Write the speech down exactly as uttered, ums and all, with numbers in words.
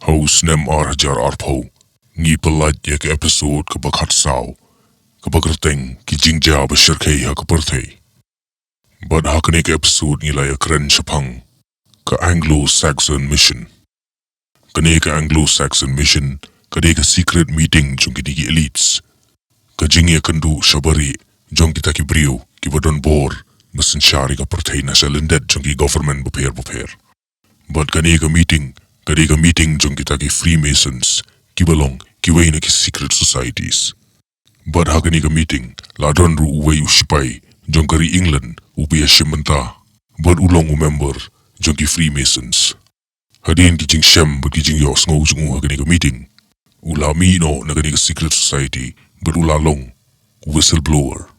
Ha u snem ar hajar arphew, ngi pyllait ïa ka episode kaba khatsaw, kaba kyrteng Ki Jingjia Ba Shyrkhei Ha Ka Pyrthei. Bad ha kane ka episode ngi la ïakren shaphang ka Anglo-Saxon Mission. Kane ka Anglo-Saxon Mission ka dei ka secret meeting jong kine ki elites. Ka jingïakynduh sha barieh jong kita ki briew kiba don bor ba synshar ïa ka pyrthei na sha lyndet jong ki government bapher bapher. Bad kane ka meeting ka dei ka meeting jong kita ki Freemasons, kiba long kiwei na ki secret societies. Bad ha kane ka meeting la don ruh uwei u shipai jong ka ri England uba ïashim bynta bad u long u member jong ki Freemasons. Hadien ki jingshem bad ki jingïohsngew jong u ha kane ka meeting, u la mih noh na kane ka secret society bad u la long u whistleblower.